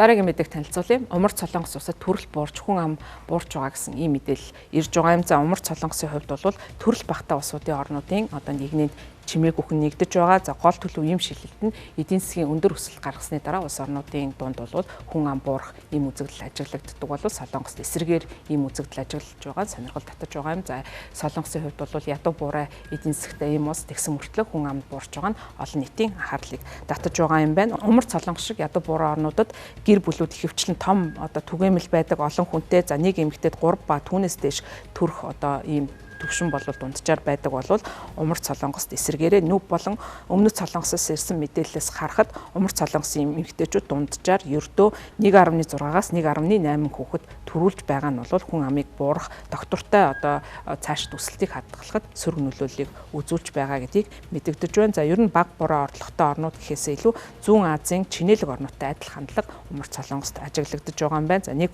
Дараагийн мэдээг танилцуулъя. Умард Солонгос улсад төрөл буурч хүн ам буурч байгаа гэсэн ийм мэдээлэл ирж байгаа юм. За, Умард Солонгосын хувьд бол төрөл багтаа улсуудын орнуудын одоо нэгнэнд чимээгүйхэн нэгдэж байгаа. За, гол төлөв ийм шилэлт нь эдийн засгийн өндөр өсөлт гаргасны дараа улс орнуудын дунд бол хүн ам буурах ийм үзэгдэл ажиглагддаг бол Солонгост эсрэгээр ийм үзэгдэл ажиглаж байгаа, сонирхол татаж байгаа юм. За, Солонгосын хувьд бол ядуу буурай эдийн засгтай ийм улс тэгсэн мөртлөө хүн ам буурч байгаа нь олон нийтийн анхаарлыг татаж байгаа юм байна. Умард Солонгос шиг ядуу буурай орнуудад гэр бүлүүд ихэвчлэн том одоо түгээмэл байдаг, олон хүнтэй, за нэг эмэгтэйд 3 ба түүнээс дээш төрөх одоо ийм төвшин болвол дунджаар байдаг болвол Умард Солонгост эсрэгээрээ нүв болон Өмнөд Солонгосоос ирсэн мэдээллээс харахад Умард Солонгосын эмэгтэйчүүд дунджаар ердөө 1.6-аас 1.8 хүүхэд төрүүлж байгаа нь бол хүн амыг буурах доктортой одоо цаашд өсөлтийг хадгалахад сөрөг нөлөөллийг үзүүлж байгаа гэдгийг мэдэгдэж байна. За, ер нь баг бураа орлоготой орнууд гэхээсээ илүү Зүүн Азийн чинээлэг орнуудтай адил хандлага Умард Солонгост ажиглагдаж байгаа юм байна. За, нэг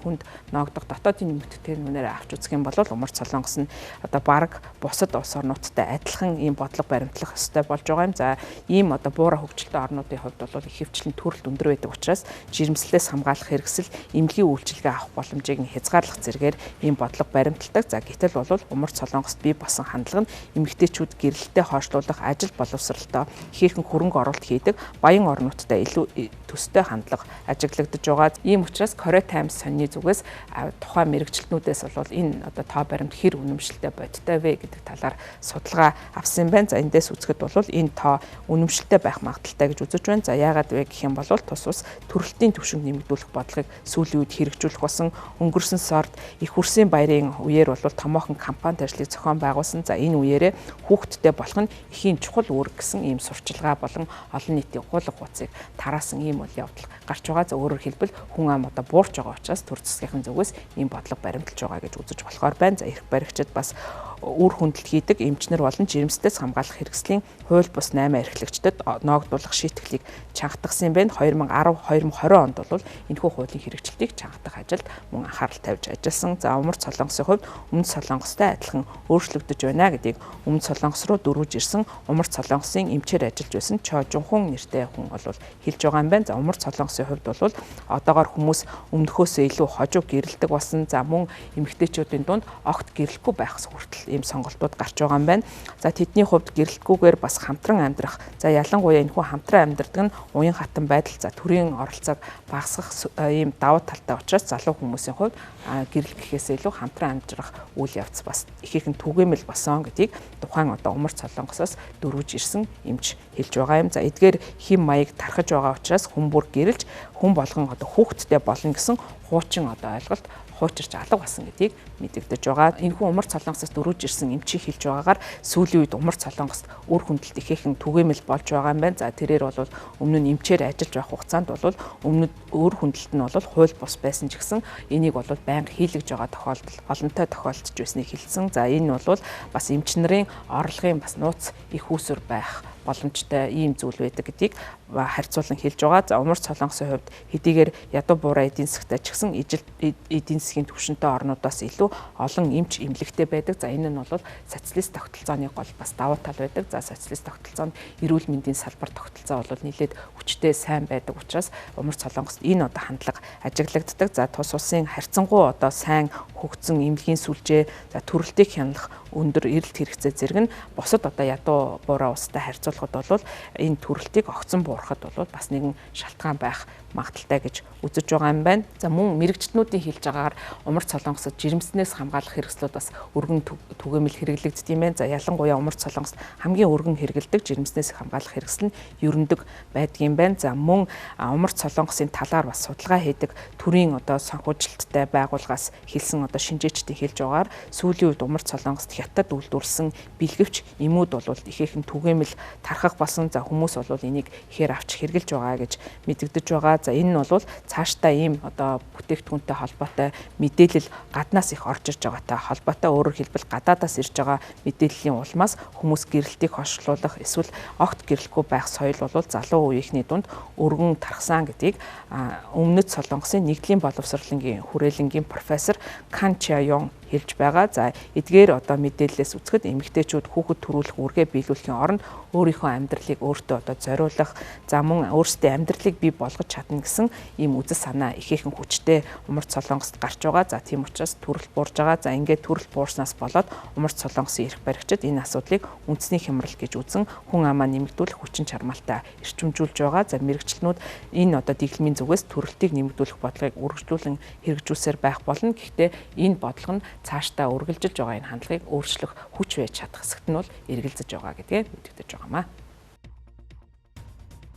хүнд ноогдох дотоодын нэмэгдэхүүнээр авч үзэх юм бол Умард Солонгос нь одоо бараг бусад улс орнуудтай адилхан ийм бодлого баримтлах ёстой болж байгаа юм. За, ийм одоо буура хөгжилтэй орнуудын хувьд бол ихэвчлэн төрөлт өндөр байдаг учраас жирэмслээс хамгаалах хэрэгсэл, эмнэлгийн үйлчилгээ авах боломжийг нь хязгаарлах зэрэгээр ийм бодлого баримталдаг. За, гэтэл бол Умард Солонгост бий болсон хандлага нь эмэгтэйчүүд гэрэлтэд хойшлуулах, ажил боловсролтой ихээхэн хөрөнгө оруулалт хийдэг баян орнуудтай илүү төстэй хандлага ажиглагдаж байгаа. Ийм учраас Korea Times сонины зүгээс тухайн мэрэгчлэтнүүдээс бол энэ одоо тоо баримт хэр үнэмшилтэй бодиттой вэ гэдэг талаар судалгаа авсан юм байна. За, эндээс үзэхэд бол энэ тоо үнэмшилтэй байх магадлалтай гэж үзэж байна. За, яагаад вэ гэх юм бол тус ус төрөлтийн түвшинг нэмэгдүүлэх бодлогыг сүүлийн үед хэрэгжүүлэх болсон. Өнгөрсөн сард их хөрсийн баярын үеэр бол томоохон компани ажлыг зохион байгуулсан. За, энэ үеэрээ хүүхэдтэй болох нь эхийн чухал үүрэг гэсэн ийм сурчилгаа болон олон нийтийн гуулга хууцыг тараасан ийм үйл явдал гарч байгаа. За, өөрөөр хэлбэл хүн ам одоо буурч байгаа учраас төр засгийнхын зүгээс ийм бодлого баримталж байгаа гэж үзэж болохоор байна. За, эрх баригчид бас үр хүндэлт хийдэг эмчнэр болон жирэмслээс хамгаалах хэрэгслийн хууль бус 8 эрхлэгчдэд ноогдуулах шийтгэлийг чангатгасан юм байна. 2010 2020 онд бол энэхүү хуулийн хэрэгжилтийг чангатгах ажилд мөн анхаарал тавьж ажилласан. За, Умард Солонгосын хувьд Өмнөд Солонгостой адилхан өөрчлөгдөж байна гэдгийг Өмнөд Солонгос руу дөрвөж ирсэн Умард Солонгосын эмчээр ажиллаж байсан Чо Жунхун нэртэй хүн бол хэлж байгаа юм байна. За, Умард Солонгосын хувьд бол одоогоор хүмүүс өмнөхөөсөө илүү хожуу гэрэлдэг болсон. За, мөн эмэгтэйчүүдийн дунд огт гэрлэхгүй байх хүртэл ийм сонголтууд гарч байгаа юм байна. За, тэдний хувьд гэрэлтгүйгээр бас хамтран амьдрах. За, ялангуяа энэхүү хамтран амьдрдаг нь уян хатан байдал, за төрийн оролцоог багасгах ийм давуу талтай учраас залуу хүмүүсийн хувьд гэрэл гэхээсээ илүү хамтран амьдрах үйл явц бас ихээхэн түгээмэл болсон гэдгийг тухайн одоо Умард Солонгосоос дөрвөж ирсэн эмч хэлж байгаа юм. За, эдгээр хэм маяг тархаж байгаа учраас хүн бүр гэрэлж хүн болгон одоо хүүхэдтэй болно гэсэн хуучин одоо ойлголт хуучирч алга болсон гэдгийг мэдэгдэж байгаа. Энэхүү Умард Солонгосоос дөрвөж ирсэн эмчийн хэлж байгаагаар сүүлийн үед Умард Солонгост үр хүндэлт ихээхэн түгээмэл болж байгаа юм байна. За, тэрээр бол өмнө нь эмчээр ажиллаж байх хугацаанд бол өмнөд үр хүндэлт нь бол хууль бус байсан ч гэсэн энийг бол байнга хийлгэж байгаа тохиолдол олонтой тохиолдож байсныг хэлсэн. За, энэ бол бас эмч нарын орлогын бас нууц их үүсвэр байх боломжтой ийм зүйл байдаг гэдгийг харьцуулан хэлж байгаа. За, Умард Солонгосын хувьд хэдийгээр ядуу буурай эдийн засгтай ч гэсэн ижил эдийн засгийн түвшинтэй орнуудаас илүү олон эмч эмнэлэгтэй байдаг. За, энэ нь бол социалист тогтолцооны гол бас давуу тал байдаг. За, социалист тогтолцоонд эрүүл мэндийн салбар тогтолцоо бол нэлээд хүчтэй сайн байдаг учраас Умард Солонгост энэ одоо хандлага ажиглагддаг. За, тус улсын харьцангуй одоо сайн хөгжсөн эмнэлгийн сүлжээ, за төрөлтийг хяналах өндөр эрэлт хэрэгцээ зэрэг нь бусад одоо ядуу буурай улстай харьцуулахад бол энэ төрөлтийг огцон буурахад бол бас нэгэн шалтгаан байх магадлалтай гэж үзэж байгаа юм байна. За, мөн мэрэгчлэнүүдийн хэлж байгаагаар Умард Солонгосод жирэмснээс хамгаалах хэрэгслүүд бас өргөн түгээмэл хэрэглэгддэг юм байна. За, ялангуяа Умард Солонгост хамгийн өргөн хэрэглэдэг жирэмснээс хамгаалах хэрэгсэл нь ерөндөг байдаг юм байна. За, мөн Умард Солонгосын талаар бас судалгаа хийдэг төрийн одоо санхүүжилттэй байгууллагаас хэлсэн одоо шинжээчдийн хэлж байгаагаар сүүлийн үед Умард Солонгост хятад үйлдвэрлэсэн бэлгэвч эмүүд бол ихээхэн түгээмэл тархах болсон. За, хүмүүс бол энийг ихээр авч хэрэглэж байгаа гэж мэдэгдэж байгаа. За, энэ нь бол цаашдаа ийм одоо бүтээгдэхүүнтэй холбоотой мэдээлэл гаднаас их орж ирж байгаатай холбоотой, өөрөөр хэлбэл гадаадаас ирж байгаа мэдээллийн улмаас хүмүүс гэрэлтийг хойшлуулах эсвэл огт гэрлэхгүй байх соёл бол залуу үеийнхний дунд өргөн тархсан гэдгийг Өмнөд Солонгосын нэгдлийн боловсролын хүрээлэнгийн профессор Кан Ча Йон хэлж байгаа. За эдгээр одоо мэдээллээс үзэхэд эмэгтэйчүүд хүүхэд төрүүлэх үүргээ биелүүлэхийн оронд өөрийнхөө амьдралыг өөртөө одоо зориулах, за мөн өөрсдийн амьдралыг бий болгож чадна гэсэн ийм үзэл санаа ихээхэн хүчтэй Умард Солонгост гарч байгаа. За тийм учраас төрөл буурж байгаа. За ингээд төрөл буурснаас болоод Умард Солонгосын эрх баригчид энэ асуудлыг үндэсний хямрал гэж үзэн хүн амаа нэмэгдүүлэх хүчин чармаалтаа эрчимжүүлж байгаа. За мэргэжилтнүүд энэ одоо дэглэмийн зүгээс төрөлтийг нэмэгдүүлэх бодлогыг үргэлжлүүлэн хэрэгжүүлсээр байх болно. Гэхдээ энэ бодлого нь цаашдаа үргэлжилж байгаа энэ хандлагыг өөрчлөх хүч байж чадах хэсэгт нь бол эргэлзэж байгаа гэдгээ мэдэгдэж байгаамаа.